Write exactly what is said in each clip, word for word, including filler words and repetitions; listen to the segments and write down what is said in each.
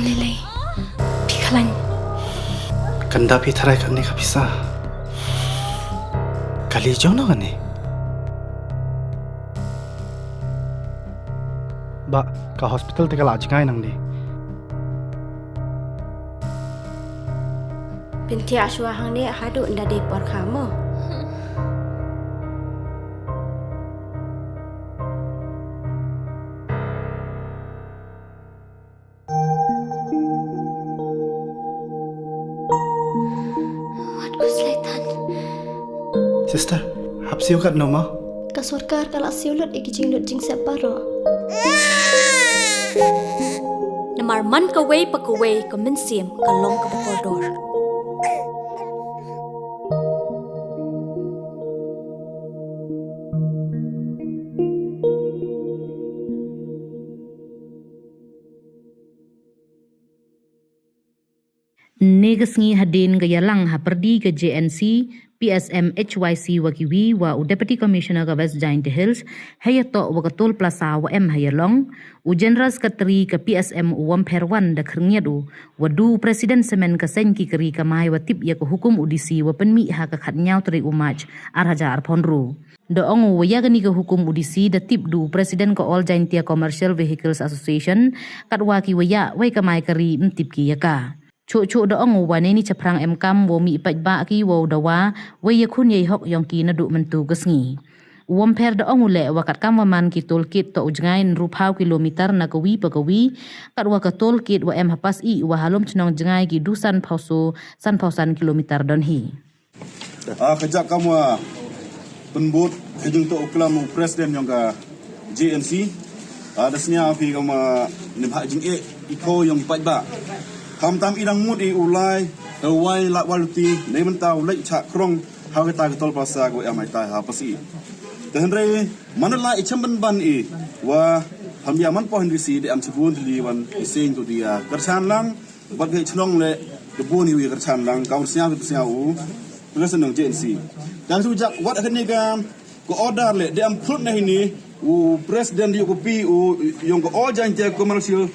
Lele, phi khlañ. Kanda phi tharai kane ka pisa. Kali jong no kane. Ba, ka hospital te ka la jngai nang di. Pynthia shwa hangne haduh nda dei por kha mo. Wat ku slaitan. Sister, hap siew kat no ma? Ka sorkar ka la siew lut i ki jinglut jingsep baroh. Namar man kawei pa kawei ka mynsiem ka long kaba kordor. Ne ka sngi hadien ka yalang ha pyrdi ka J N C, P S M H Y C wa kiwi wa u Deputy Commissioner ka West Jaintia Hills, haya toh wa ka Toll Plaza wa em haya long, u General Secretary ka P S M u Wampher Wan da khyrngiat u, wa du u President semen ka seng ki kari kamai wa tip ya ka hukum u D C wa pynmih ha ka khatnyaw tarik u March, ar hajar arphaw ynru. Da ong u wa ya kani ka hukum u D C da tip du u President ka All Jaintia Commercial Vehicles Association, katwa ki wa ya wei kamai kari ym tip ki ya ka. Chuh chuh da ong u wa neini chaphrang em kam wow mih paidbah ki wow dawa, wei yakhun yei hok yong ki naduh myntu ka sngi. U Wampher da ong u leh wa katkam wa man ki toll gate toh u jngai ynru phaw kilometer na kawi pa kawi, katwa ka toll gate wa em ha Pasyih wa ha Lumchnong jngai ki du san phaw so, san phaw san kilometer don hi. Ah, kajak kam wa pynbud, ka jingtoh u klam u President yong ka J N C. Ah, da sñiaw phi kam wa neibhah jingeh i ko yong i paidbah. Khamtam i dang mut i u lai, u wai la waluti, neibynta u leit chah krong, ha kata ka Toll Plaza ko em haitai ha Pasyih. Te hynrei, man la i chem ban ban i, wa, ham ya man po hynrei si de am chibun li wan i seng tu dia. Kyrchan lang, Bad ka chnong le, ka bun hi wi kyrchan lang, ka ur sñiaw, ka sñiaw u, President yong J N C. Tang su jak, wat kani ka, ka order le, de am phut na hini, u President yoh copy u, yong ka All Jaintia Commercial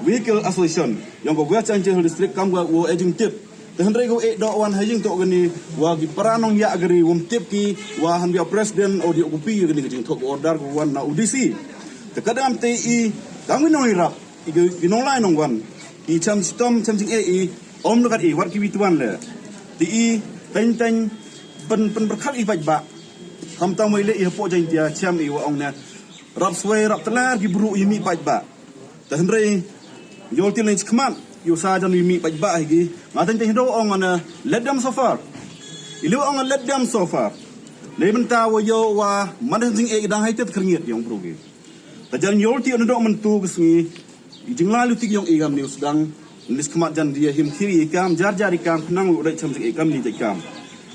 Vehicle Association, yong ka West Jaintia Hills District, kam ka u e jingtip. Te hynrei ka u e doh wan ha jingtoh kani, wa ki para nongyaid kari, wym tip ki, wa han ka President, o yoh copy kani ka jingtoh ka order ka wan na u D C. Te ka dang am te i, tang wi nong i rap. I ki, ki nonglai nongwan. I cham chitom, cham jingeh i, om nakat i, wat ki wi tuan le. Te i, teng teng, pyn, pynpyrkhat i paidbah. Khamtam wei le i hapoh Jaintia, cham i wa ong ne. Rap swai, rap tlar ki bru i mih paidbah. Te hynrei, yol til nang chikmat, yow sa jan i mih paidbah hi ki. Nga teng teng hi do ong ne, let them suffer. I le wa ong let them suffer. Neibynta wa yow wa, man da jingeh i dang haitet khyrngiat yong bru ki. Te jan yol ti na dok myntu ka sngi, i jingla luti yong i kam ni u sdang, ni skhmat jan dia him khiri i kam, jar jar i kam, khnang u dei cham i kam ni dei kam.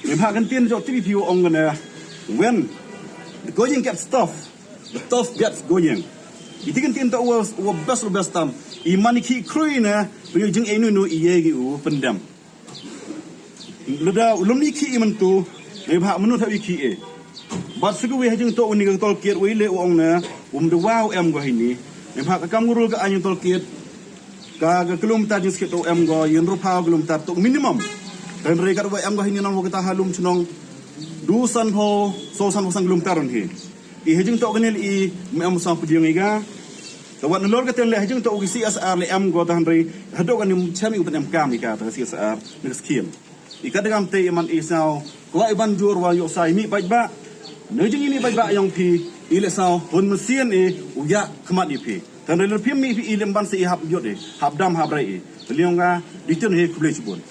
Neibhah kan tin jok tibi phi u ong ne, when the going gets tough, the tough gets going. I ti kan tin to u, u best, u best tam. I man i khi khrui ne, phi u jingeh nu nu i ye ki u pyndam. Lada u lum ni ki i myntu, neibhah mynnu tha wi ki e. Bad sa ka wi ha jingtoh u ni ka toll gate wi le u ong ne, um da wa u em go hini. Neibhah ka kam ngurul ka ai jingtoll gate, ka, ka kilometer jingskit u em go, ynru phaw kilometer toh minimum. Te hynrei kat wa em go hini nang wa kata ha Lumchnong, du san phaw, so san phaw san kilometer on hi. I ha jingtoh kani le i, me em u sang pdiang i ka. Te wat nalor ka ten le ha jingtoh u ki C S R le em go te hynrei, hadooh kani chem i u pynem kam i ka, te ka C S R, ne ka scheme. I ka dang am te i man i saw, ko wa i ban jur wa yoh sa i mih paidbah. Ne jing i mih paidbah yong phi, i le saw, hun mynsiem i, u ya khmat i phi. Te hynrei le phi mih phi i le ban se i hap yot i, hap dam hap rei i. Te liang ka, di tun hi khublei chibun.